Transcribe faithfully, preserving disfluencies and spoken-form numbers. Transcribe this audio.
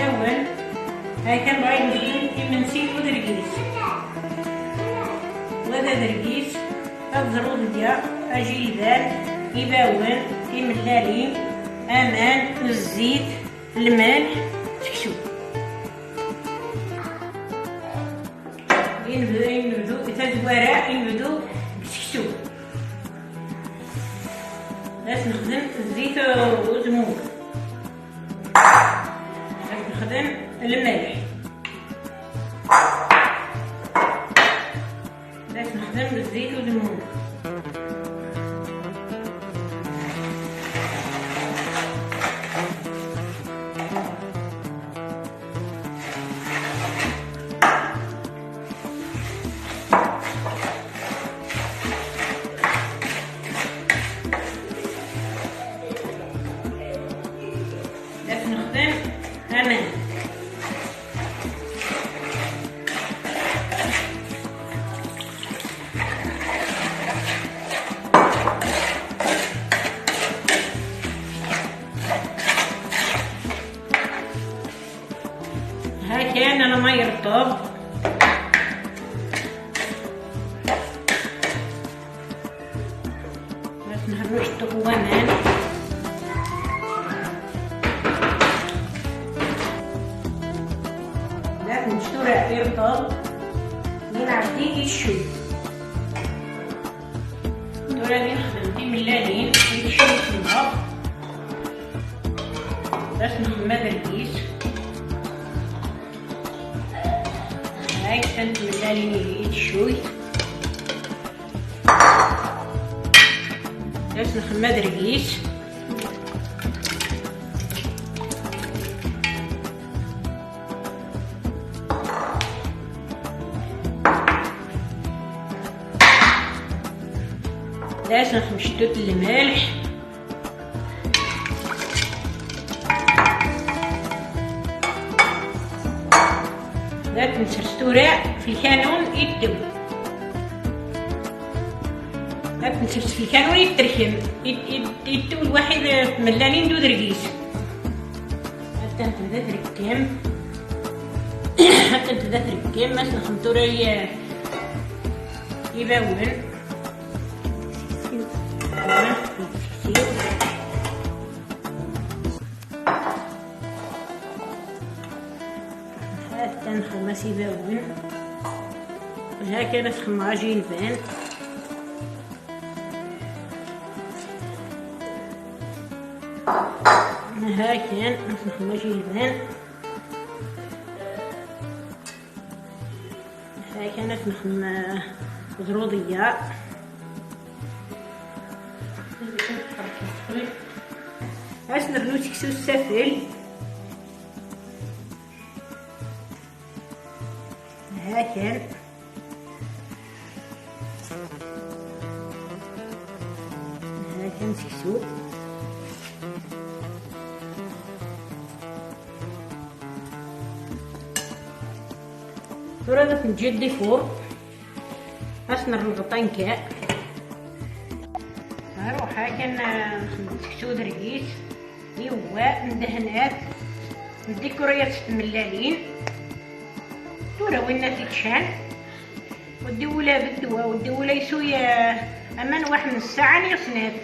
Awen, akken bɣa yemdel imensi n udergis. Wa d adergis, taẓrudya, ajilban, ibawen, timellalin, aman, zzit, lmelḥ, seksu. Inebdu, inebdu, tazwara, inebdu deg seksu. Ad as-nexdem zzit uzemmur. Ad nexdem lmelḥ. Ad as-nexdem zzit uzemmur. Ad nexdem aman. Ha kan alamma yerṭeb. Bas nḥerru cṭuq waman. Bas nečč tura irṭeb. Di nɛeddi i tcuyt. Tura di nexdem timellalin i tcuyt-nneɣ. Bas nxemmad rgis. Hay kan timellalin i tcuyt. Bas nxemmad rgis. Bas nxemmad ctut lmelḥ. Ad t-nsers tura fi lkanun iddew. Ad t-nsers fi lkanun idderkem. Id-, id-, iddew lwaḥid, eh, tmellalin d udergis. Ad tebda trekkem. Ad tebda trekkem, ad nxemmem tura i-, ibawen. Hatta nxemmem-as ibawen. Ha kan ad xemmeɣ ajilban. Ha kan ad xemmeɣ ajilban. Ha kan ad xemmeɣ, eh, ẓruḍiyya. Ad s-nernu seksu s ssafel. Ha kan. Ha kan seksu. Tura ad t-neǧǧ ad d-ifur. Ad s-nerr lɣeṭṭa n kan. Ruḥ akken, ah, seksu d rgis, iwwa, ndehnat, ndikuriya s tmellalin. Tura winna t-iččan, weddi wula bedwa, weddi wula ysuy, ah, aman waḥed n ssaɛa n yesnat.